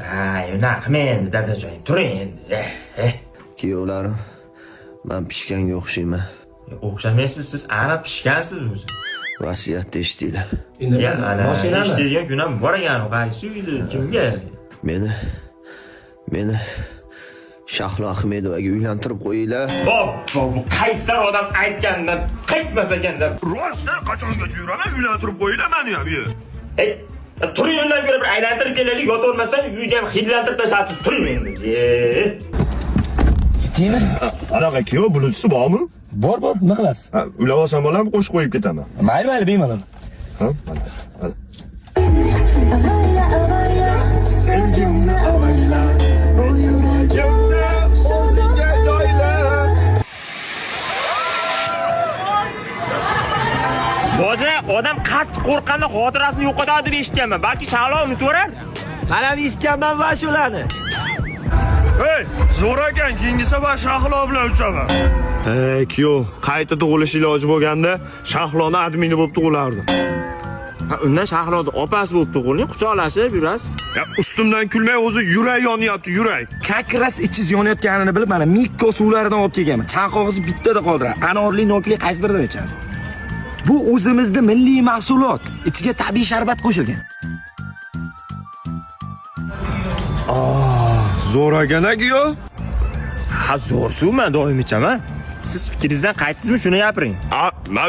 Ha, unaqa qilmang endi, dadajon, turing endi. Kuyovlarim, man pishganga o'xshayman. O'xshamaysiz, siz aniq pishgansiz o'zi. Vasiyatni eshitinglar. Endi Ya, ana, mashinami? eshitadigan kun ham bor ekan, qaysi uyda, kimga? Meni Shahlo Ahmedovaga uylantirib qo'yinglar. Bob, bu qaysar odam aytganidan qaytmas ekan deb. Rostdan qachongacha yuraman, uylantirib qo'yinglar mani ham. Ey, turing, undan ko'ra bir aylantirib kelaylik, yotavermasdan uyga ham hidlantirib tashlabsiz, turing endi. E. Ketaymi? Anaqa kuyov, bluetoothi bormi? Bor, bor, nima qilasiz? Ha, ulab olsam bo'ladimi, qo'shib qo'yib ketaman. Mayli, mayli, bemalol. Ha, mana. Mana. Avayla, avayla, sevgimni avayla. Bu yuragimni O'zingga joyla. Boja, odam qattiq qo'rqqanda xotirasini yo'qotadi deb eshitganman. Balki Shahlo unutaverar. Man ham eshitganman va shularni. Hey, zo'r ekan, keyingi safar Shahlo bilan uchaman. Hey, kuyov, qayta tug'ilish iloji bo'lganda Shahloni admini bo'lib tug'ilardim. Ha, undan Shahloni opasi bo'lib tug'iling, quchoqlashib yurasiz. Ya, ustimdan kulmay, o'zi yurak yonyapti, yurak. Как раз ichingiz yonayotganini bilib, mana Mikko suvlaridan olib kelganman. Chanqog'ingizni bittada qoldiradi. Anorli, nokli qaysi biridan ichasiz? Bu o'zimizda milliy mahsulot. Ichiga tabiiy sharbat qo'shilgan. Zo'r ekan, a kuyov. Ha, zo'r suv, men doim ichaman. Siz fikringizdan qaytdingizmi, shuni gapiring. A, man